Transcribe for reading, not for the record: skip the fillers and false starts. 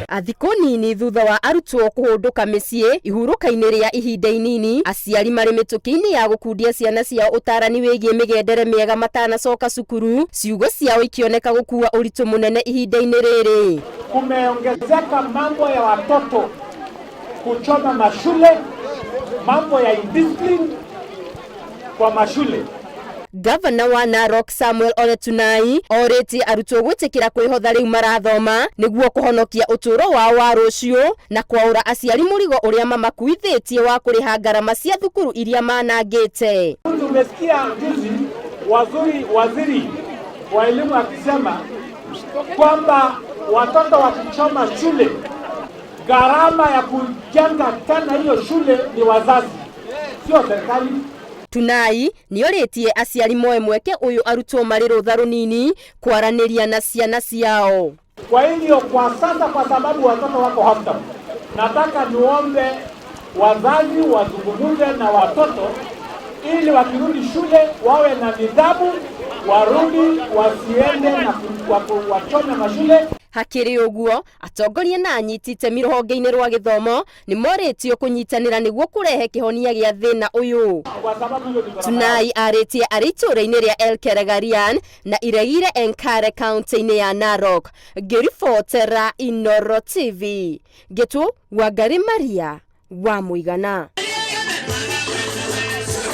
Thikũ nini thutha wa arutwo kũhũndũka mĩciĩ ihurũka-inĩ rĩa ihinda inini, aciari marĩ mĩtũkĩ-inĩ ya gũkundia ciana ciao ũtarani wĩgiĩ mĩgendere mĩega matanacoka cukuru, ciugo ciao ikĩoneka gũkua ũritũ mũnene ihinda-inĩ rĩrĩ. Kumeongezeka mambo ya watoto kuchoma mashule, mambo ya indiscipline kwa mashule. Gavana wa Narok Samuel Ole Tunai orĩtie arutwo gwĩtĩkĩra kwĩhotha rĩu marathoma nĩguo kũhonokia ũtũũro wao wa rũciũ na kwaũra aciari mũrigo ũrĩa mamakuithĩtie wa kũrĩha ngarama cia thukuru iria manangĩte. Tumesikia juzi waziri wa elimu akisema kwamba watoto wakichoma shule, gharama ya kujenga tena hiyo shule ni wazazi, sio serikali. Tunai nĩorĩtie aciari moe mweke ũyũ arutwo marĩ rũtha rũnini kwaranĩria na ciana ciao. Kwa hivyo kwa sasa, kwa sababu watoto wako half term, nataka niombe wazazi wazungumze na watoto ili wakirudi shule wawe na nidhamu, warudi wasiende na wachome mashule. Hakĩrĩ ũguo, atongoria na anyiti itemi rũhonge-inĩ rwa gĩthomo nĩ morĩtio kũnyitanĩra nĩguo kũrehe kĩhonia gĩa thĩna ũyũ. Kwa sababu hiyo ni gharama. Tunai arĩtie arĩ itũũra-inĩ rĩa Elkeregarian na Iregire Enkare kaunti-inĩ ya Narok. Ngĩribotera Inooro TV, ngĩtwo Wangari Maria wa Mũigana.